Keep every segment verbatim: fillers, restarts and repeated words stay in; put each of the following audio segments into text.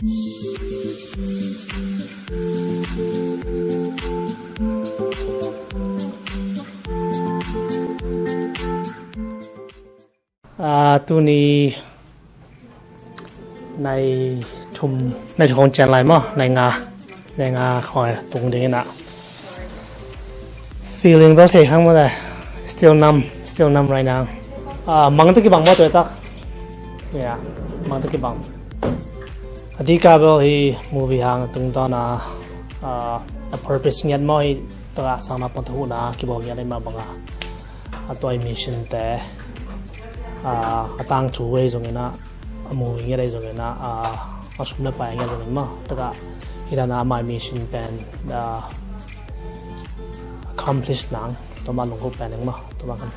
Ah, tuni nai thum, nai thum khong cian lai maw, nai nga, nai nga khong tung ding in ah. Feeling bel thei khang maw le. Still numb, still numb right now. Ah, mang tawh kibang maw tua tak. Yeah, mang tawh kibang. A dika bel hi movie hang tungtawn a, ah, a purpose ngiat maw hi, taka sang na pang tawh huhna kibawl ngiat hi mah bang a. A tua i mission te, ah, a tangthu ei zongin ah, a mu ngiat ei zongin ah, ah, a sum le pai ngiat zongin maw. Taka hi dan a my mission pen, ah, accomplish nang, tua mah lungkuk pen ing maw, tua mah kan.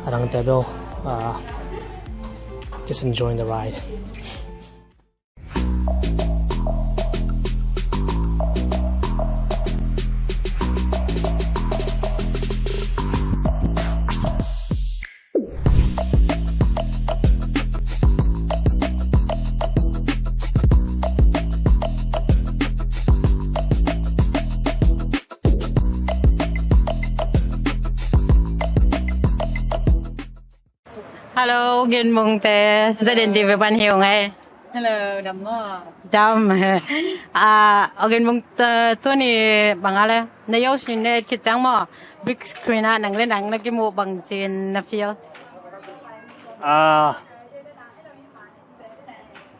A dang te bel, ah, just enjoying the ride. Hello, Ginmung te, Zeden T V pan hi ung ei. Hello, dam maw? Dam. Ah, Ginmung, eh, tuni bang a le, na yo sin ne khit ciang maw, big screen ah nang le nang na kimu bang cin na feel? Ah,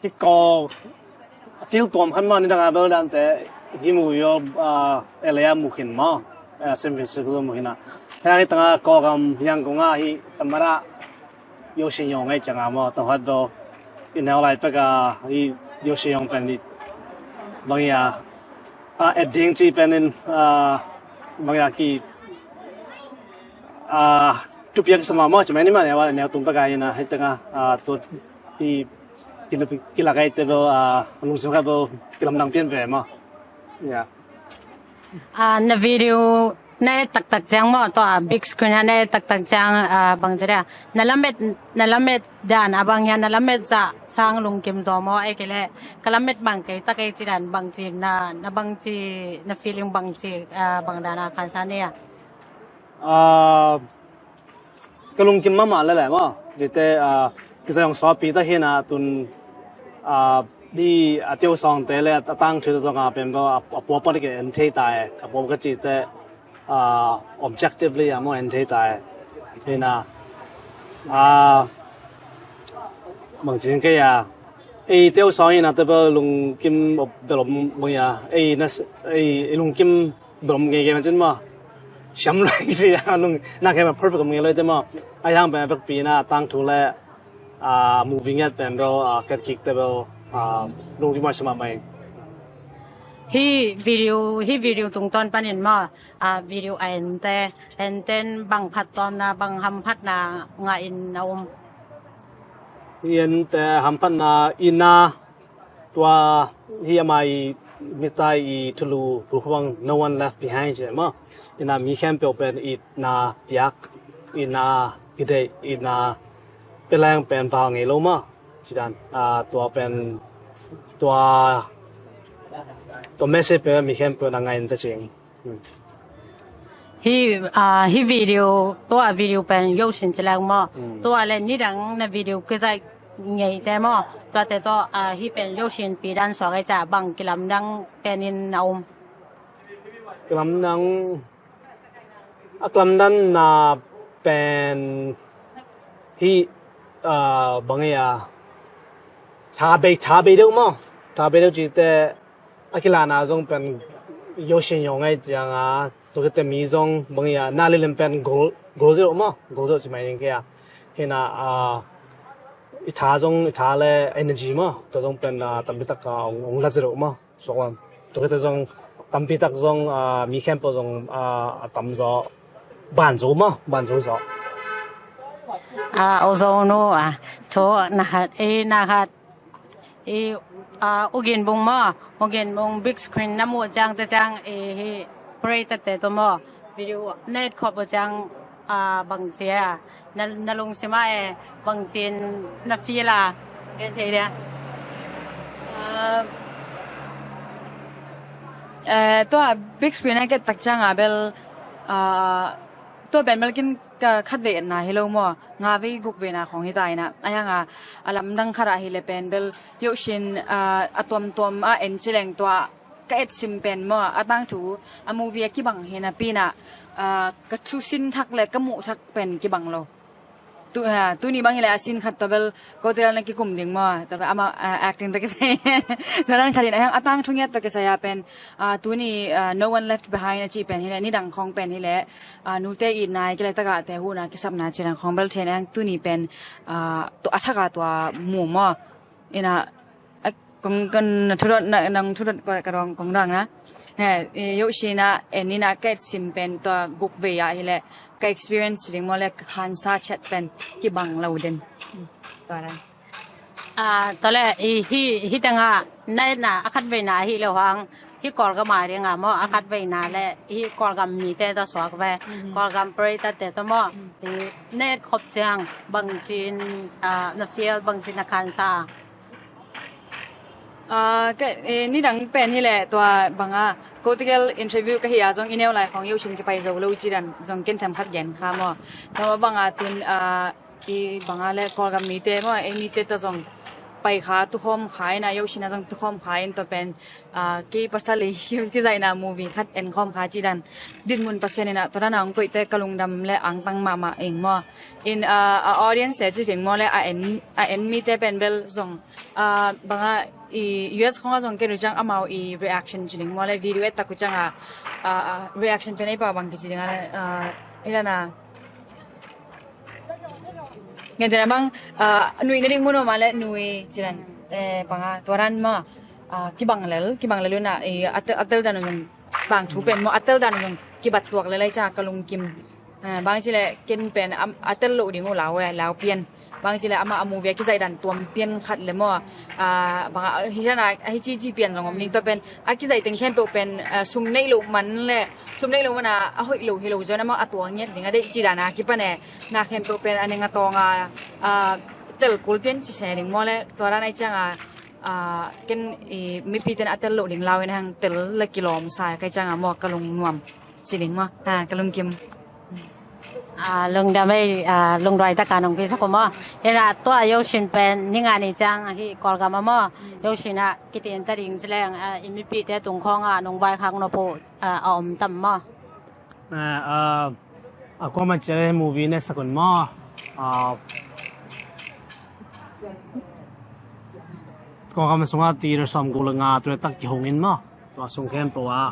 hi ko feel tuam khan maw, ni dang a bel dan te hi mu yo, ah, L A a mu khin maw, ah, San Francisco mu khin a. Hei tanga ko gam yang ko nga hi tamara yo sin yo ngai ciang a maw, tawh hat do i neu lai pek a hi yo sin yo pen di bang ya, ah, et ding ci pen in, ah, bang ya ki, ah, tu piak sama maw, cuma ni maw, ya wa neu tung pek a hi na, hei tanga, ah, tu i kila, kila kai te bel, ah, lungsim kai bel kilamdang pian ve maw. Ya. Ah, na video na et taktak ciang maw, tua big screen ah na et taktak ciang, ah, bang ci dia, na lamet, na lamet dan a bang hian, na lamet zah sang lungkim zaw maw, ei kei le ka lamet bang kei tak ei ci dan bang ci na, na bang ci, na feeling bang ci, ah, bang dan a khansa ni a. Ah, ka lungkim mahmah lel e maw. Cite, ah, kizai hong sawtpi tak hi na tun, ah, di a tio sawngte le a tangthu te zong a pen bel a, a puapat i ka en thei ta e. A puapat ka cite, ah, objectively a maw en thei ta e. Hi na, ah, bang cin kei a, ei tio sawng hi na te bel lungkim bel om bang a, ei na, ei, ei lungkim bel om ngei ngei man cin maw. Siam lua i si a lung, na kei ma perfect om ngei lua i te maw. A yang pen a vekpi na tangthu le, ah, movie ngiat pen bel, ah, ket kik te bel, ah, lungkim a si mahmah ing. Hi video, hi video tungtawn panin maw, ah, video a ente, enten bang phattuamna, bang hamphatna ngah in na um? Hi ente hamphatna i na tua hi ama i mitai i thulu pulkhawng No One Left Behind ci maw. I na mi khempeuh pen i na piak, i na kideih, i na peleng pen val ngei lo maw. Ci dan, ah, tua pen, tua, tua message pen mi khempeuh na ngah in ta cing. Hmm. Hi, ah, hi video, tua video pen yo sin ci leng maw. Hmm. Tua le nidang na video kizai ngei te maw. Tua te tua, ah, hi pen yo sin pi dan suak ei ca bang kilamdang pen in na um? Kilamdang, a kilamdang na pen hi, ah, bang ei a, tha bei, tha bei deuh maw. Tha bei deuh cite, a kilana zong pen yo sin yo ngai ciang a, tua kite mi zong bang a na lilem pen gol, gol zeuh maw, gol zeuh ci mai ding kei a. Hi na, ah, i tha zong, i tha le energy maw, tua zong pen, ah, tampi tak a ong, ong la zeuh maw. Suak lam. Tua kite zong tampi tak zong, ah, mi khempeuh zong, ah, a tam zaw. Ban zo maw, ban zo zaw. Ah, o zo nu, ah, thu na khat, ei na khat. I, ah, U Gin Bung maw, U Gin Bung big screen na muh ciang te ciang, i hi, pray tete tu maw, video na et khop uh ciang, ah, bang ci a, na, na lungsim ah e, bang ci in na feel a, gen thei dia. Eh, tua big screen a ka et tak cianga bel, ah, tua pen bel ken ka khatvei etna hi lo maw, nga vei guk veina khong hi ta ina, a hianga a lamdang khatah hi le pen bel yohsin, ah, a tuamtuam a en cileng tua ka etsim pen maw, a tangthu a movie a kibang hi napi ina, ah, ka thusin thak le ka muh thak pen kibang lo. Tu, ah, tuni bang hileh a scene khat tua bel kote na kikum ding maw, tua bel ama, ah, acting tua kisai. Tua dan khatin a hiang a tangthu ngiat tua kisai a pen, ah, tuni, ah, No One Left Behind a cih pen hileh, nidang khong pen hileh, ah, nute itna, kile tagahte huhna kisapna cidang khong bel thei na hiang tuni pen, ah, tua a thaka tua mu maw. Ina, a, kong, kong na thudot na, nang thudot ko ka dong kong dang na. He, e, yohsin a, en ina ka etsim pen tua guk vei a hileh ka experience ding maw le ka khansa chet pen kibang lo den. Tua dan. Ah, tua le, i, hi, hi tanga, na etna, a khatveina hi lo hang, hi Kawlgam a dinga maw, a khatveina le, hi Kawlgam mite tua suak ve, Kawlgam parade te tua maw, i, na et khop ciang, bangcin, ah, na feel, bangcin na khansa. Ah, ka, eh, nidang pen hileh tua banga, kote kel interview ka hi a zong i neu lai khong yohsin kipai zo lo cidan, zong ken tham khat gen kha maw. Tua banga tun, ah, i banga le Kawlgam mite maw, ei mite ta zong pai kha tukhawm kha ina yohsin a zong tukhawm kha in tua pen, ah, kei pasal i kizaina movie khat en khawm kha cidan. Dinmun Pasian ina tua dana hong koihte ka lungdam le angtang mahmah ing maw. In, ah, a audience te ci ding maw le a en, a en mite pen bel zong, ah, banga i U S khong a zong ken u ciang amau i reaction ci ding maw le video et tak u cianga, ah, ah, reaction pen ei pa bang kici ding a le, ah, i dana. Ngen tena bang, ah, nui na ding mun maw le nui cidan, eh, banga tua dan maw, ah, kibang lel, kibang lel una, eh, a tel, a tel dan un bang thu pen maw, a tel dan un kibat tuak lel ai cianga ka lungkim. Ah, bang cileh ken pen am, a tel lo ding uh lau, eh, lau pian. Bang cileh ama a movie a kizaih dan tuam pian khat le maw. Ah, bang a, hi dana, a hi cici pian zong om ning tua pen. A kizaih teng khempeuh pen, ah, sum neih lo man le, sum neih lo mana, a hoih lo hi lo zon a maw a tua ngiat ding a deih ci dana kipan e. Na khempeuh pen a ning a tawng a, ah, tel kul pian ci se ding maw le. Tua dan ai cianga, ah, ken i mipi ten a tel lo ding lau in hang tel le kilawm sa kai cianga maw ka lungnuam. Ci ding maw? Ah, ka lungkim. Ah, lungdam ei, ah, lungduai taka nong pisak uh maw. Ina tua yohsin pen, ninga ni ciang hi Kawlgam a maw. Yohsin a kitin ta ding cileng, ah, i mipite tung khawng a nong vaikhak nop uh, ah, a om tam maw. Ah, ah, a kuaman ciang movie ne sakun maw. Ah, Kawlgam sunga theater sawmguk le nga tua tak kihongin maw. Tua sung khempeuh ah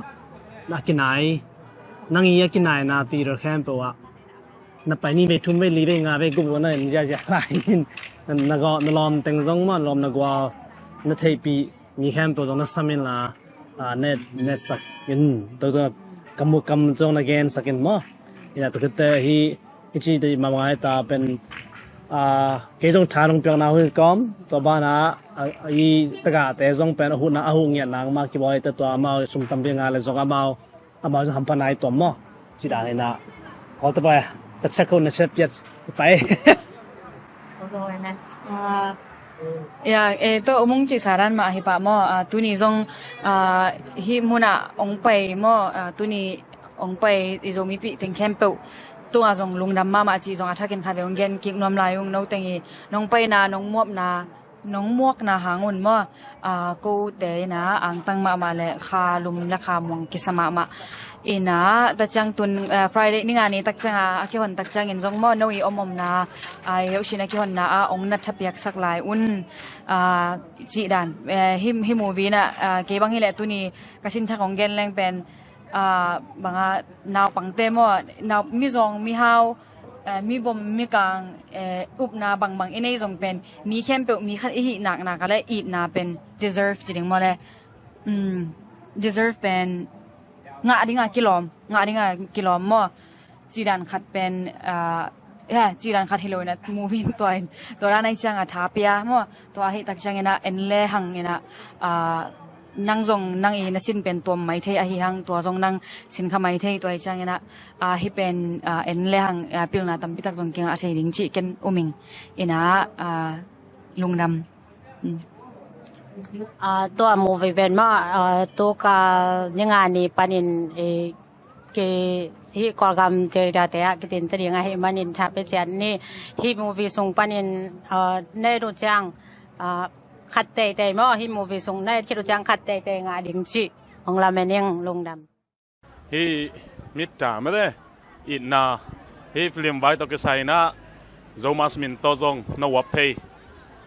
na kinai, nang i a kinaina theater khempeuh ah na pai ni vei thum vei li vei nga vei guk na in ziazia lai in na, na lawm teng zong maw, na lawm na gual na theihpih mi khempeuh zong na sam in la, ah, net, net sak in tua tua ka mu kam zong na gen sak in maw. Ina tua khit teh hi i ci te i mama ngai ta pen, ah, kei zong tha nong piakna hun kawm tua bana, ah, i tagahte zong pen a huhna a huh ngiatna ma kibawl i te tua amau sum tampi nga le zong amau, amau zong hampha nai tuam maw. Ci dan ina kawlte pai ta chek hun na chek piat pai. Ah, ya, eh, to umung ci saran ma hi pa maw, ah, tuni zong, ah, hi muna ong pai maw, ah, tuni ong pai i Zomi pi teng khempeuh tunga zong lungdam mahmah ci zong a thakin khat le ong gen kik nuam lai ung. No teng i nong paina, nong muapna, nong muakna hang un maw, ah, kote ina angtang mahmah le kha lum le kha muang kisa mahmah. Ina ta ciang tun, ah, Friday ninga ni tak cianga a kihon tak ciangin zong maw no i om omna, ah, yohsin a kihonna a ong na thapiak sak lai un, ah, cih dan. Eh, hi, hi movie na, ah, kei bang hileh tuni ka sin thak ong gen leng pen, ah, banga naupangte maw, nau, mizawng, mihau, eh, mivom, mikang, eh, upna bangbang i nei zong pen mi khempeuh mi khat i hih naknak a le itna pen deserve ci ding maw le, um, deserve pen ngah dinga kilawm, ngah dinga kilawm maw. Cidan khat pen, ah, ya, cidan khat hi lo ina movie in tua in tua dan ai cianga tha pia maw. Tua ahi tak ciang ina en le hang ina, ah, nang zong nang i na sin pen tuam mai thei ahi hang tua zong nang sin kha mai thei tua ai ciang ina, ah, hi pen, ah, en le hang, ah, pilna tampi tak zong kingah thei ding cih ken uming ina, ah, lungdam. Mm. Ah, tua movie pen maw, ah, tu ka ni nga ni panin, eh, ki, hih Kawlgam area te ah kitin ta ding ahih manin tha pe ciat ni, hih movie sung panin, ah, na et uh ciang, ah, khat teitei maw, hih movie sung na et khit uh ciang khat teitei ngah ding cih hong lamen ing. Lungdam. Hih Mitta mete, Itna, hih film vai tawh kisai inah Zomas min tawh zong na uap thei.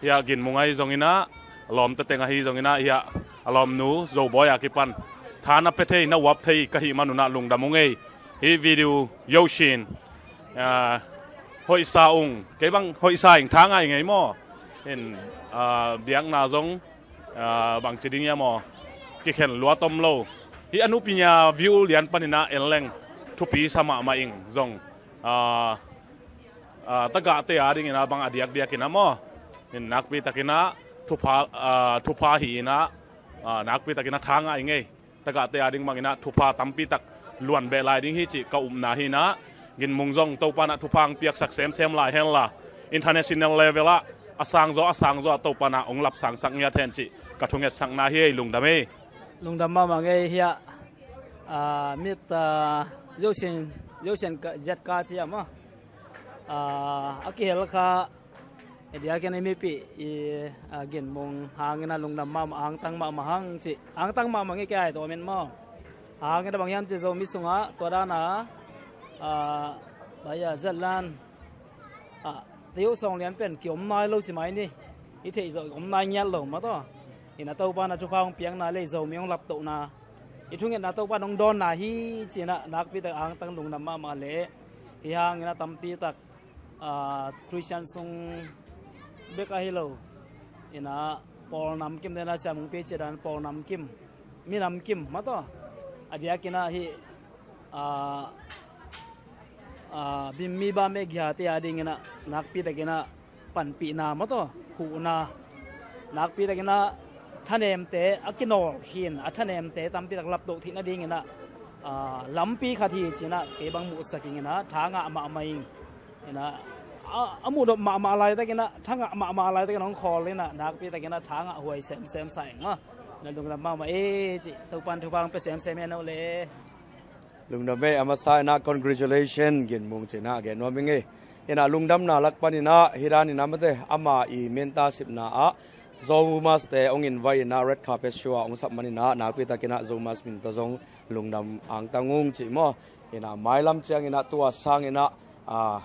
Hiah Ginmung ahi zong inah, a lawmte teng ahi zong inah, hiah a lawmnu Zobawi a kipan tha na pia thei, na uap thei ka hih man unah lungdam ung ei. Hih video Yosin, ah, hoihsa ung, kei bang hoihsa ing, tha ngah ing ei maw. In, ah, biakna zong, ah, bangci ding hiam aw, kikhen luat om lo. Hih a nupi nia view lian paninah en leng thupi sa mahmah ing zong, ah, ah, tagahte a dinginah bang a diakdiakinah maw, in nakpitakinah thupha, ah, thupha hi inah, ah, nakpitakinah tha ngah ing ei. Tagahte a ding banginah thupha tampitak luan beh lai ding hi cih ka upna hi inah, Ginmung zong Topa inah thupha hong piaksak semsem lai henla, international level ah a sangzaw a sangzaw ah Topa inah hong lapsangsak ngiat hen cih ka thungetsakna hi ei. Lungdam ei. Lungdam mahmah ngei hiah, ah, mit, ah, Zosin, Zosin ka, Z K ci a maw. Ah, a kihel kha, i diakin i mipih i, ah, Ginmung hangin a lungdam mahmah, hangtang mahmah hang cih, hangtang mahmah ngei kei ai tawh min maw. Hangin a bang hiam cih Zomi sungah tua dana, ah, baya zatlan, ah, teu sawng lian pen ki om nai lo ci mai ni. I theih zawh om nai ngiat lo mah tawh. Ina Topa na thupha hong piakna le Zomi hong laptohna, i thungetna Topa nong dawnna hi cinah nakpitak hangtang lungdam mahmah le. Hi hangin a tampitak, ah, Christian sung bek ahi lo. Ina Paul namkim dena siamung pei ciadan Paul namkim, mi namkim mah tawh. A diakinah hih, ah, ah, bimmi ba meh gihate a dinginah nakpitakinah panpihna mah tawh, huhna, nakpitakinah thanemte a kinawl khin a thanemte tampitak laptoh theih nadinginah, ah, lampi khat hi cinah kei bang muhsak inginah tha ngah mahmah ing. Inah, a, a muhdop mahmah laitakinah, tha ngah mahmah laitakinah hong khawl inah, nakpitakinah tha ngah huai semsem sa ing maw. Na lungdam mahmah ei cih Topan thupha hong pia semsem hen uh le. Lungdam ei, a masa inah congratulation Ginmung cinah gen nuam ing ei. Inah lungdamna lak paninah hi daninah mate, ama i menta sipna ah Zomas te hong invite inah red carpet show ah hong sap maninah nakpitakinah Zomas min tawh zong lungdam angtang ung cih maw. Inah mailam cianginah tua sanginah, ah,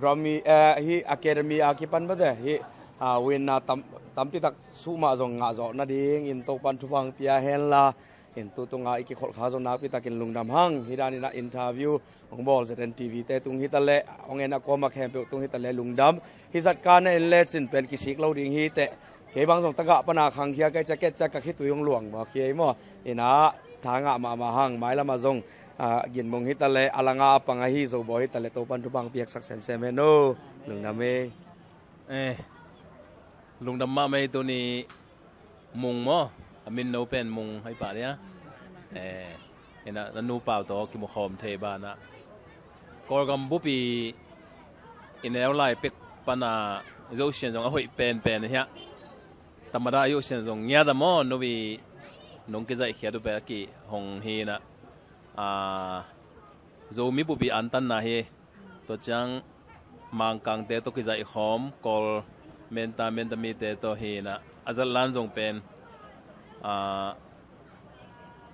Grammy, eh, hih Academy a kipan mate, hih, ah, winna tam, tampitak suh mah zong ngah zawh nadingin Topan thupha hong pia henla, in tu tunga i kikholh kha zong nakpitakin lungdam hang. Hi daninah interview hong bawl Z N T V te tung hitaleh, hong en a kuama khempeuh tung hitaleh lungdam. Hih zatka na en lecin pen kisik lo ding hiteh. Kei bang zong tagah pana khangkhia kei cia, ket cia ka khitui hong luang mawk hi ei maw. Inah tha ngah mahmah hang, mailamah zong, ah, Ginmung hitaleh, a langa a pang ahi Zobawi hitaleh Topan thupha hong piaksak semsem hen uh. Lungdam ei. Eh, lungdam mahmah ei tuni Mung maw, a min no pen Mung hai pah dia. Eh, inah na nupau tawh kimukhawm thei banah Kawlgam bupi i neu lai pek pana Zosian zong a hoih penpen hiah. Tamada Zosian zong ngiata maw, nupi nong kizaihkhiat uh pek a kihong hi inah, ah, Zomi bupi antanna hi. Tua ciang Mangkangte tawh kizaihkhawm, Kawl menta, menta mite tawh hi inah, a zatlan zong pen, ah,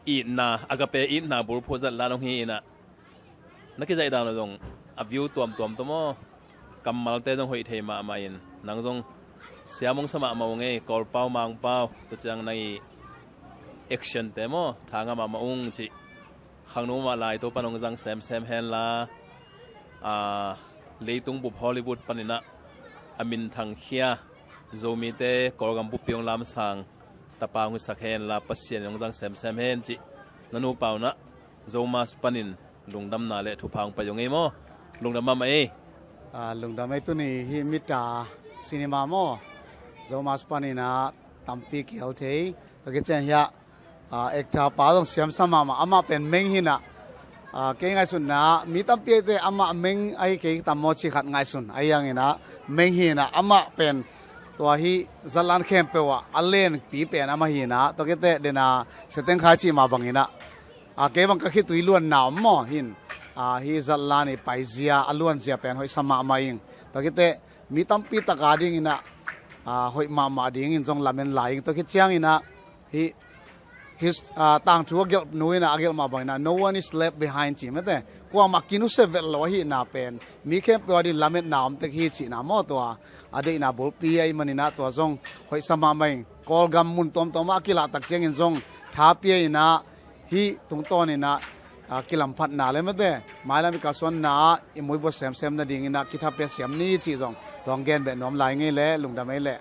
itna, agape itna bulphuh zatlan hong hi inah, na kizaihdan uh zong a view tuamtuam tawh maw, kammalte zong hoih thei mahmah in, nang zong siam hong sa mahmah ung ei, Kawlpau Mangpau, tua ciang nang i actionte maw, tha ngah mahmah ung cih khangno mah lai Topan hong zang semsem henla, ah, leitung bup Hollywood paninah a minthangkhia Zomite Kawlgam bupi hong lamsang tapa hong hisak henla, Pasian hong zang semsem hen cih na nupau inah Zomas panin lungdamna le thupha hong pia zong ei maw. Lungdam mahmah ei. Ah, lungdam ei. Tuni hih Mita cinema maw, Zomas paninah tampi kihel thei. Tua kician hiah, ah, actor pa zong siamsa mahmah, amah pen Meng hi inah, ah, kei ngaihsutna mi tampi eite amah Meng ahi kei tam maw ci khat ngaihsun ahi hanginah, Meng hi inah amah pen Tua hih zatlan khempeuh ah a lenpi pen amah hi in ah, tua khit teh den a Setengkhai cih mah bangin ah, a, kei bang ka khitui luanna om maw hi in, a, hih zatlan i paizia a luanzia pen hoihsa mahmah ing. Tua khit teh mi tampi tak a dingin ah, a, hoih mahmah dingin zong lamen lai ing. Tua khit ciangin ah hih hih, a, tangthu a gelhnu in ah a gelh mah bangin ah, "No one is left behind," ci mate. Kuamah kinusia vet lo ahihna pen mi khempeuh a dingin lametna om tek hi cihna maw, tua a deihna bulpi ahih manin ah tua zong hoihsa mahmah ing. Kawlgam mun tuamtuam ah a kilah tak ciangin zong tha pia in ah hih tungtawn in ah, a, kilamphatna le mate, mailam i kalsuanna ah i muibua semsem nadingin ah kitha pia siam ni cih zong tua hong gen beh nuam lai ing ei leh, lungdam ei leh.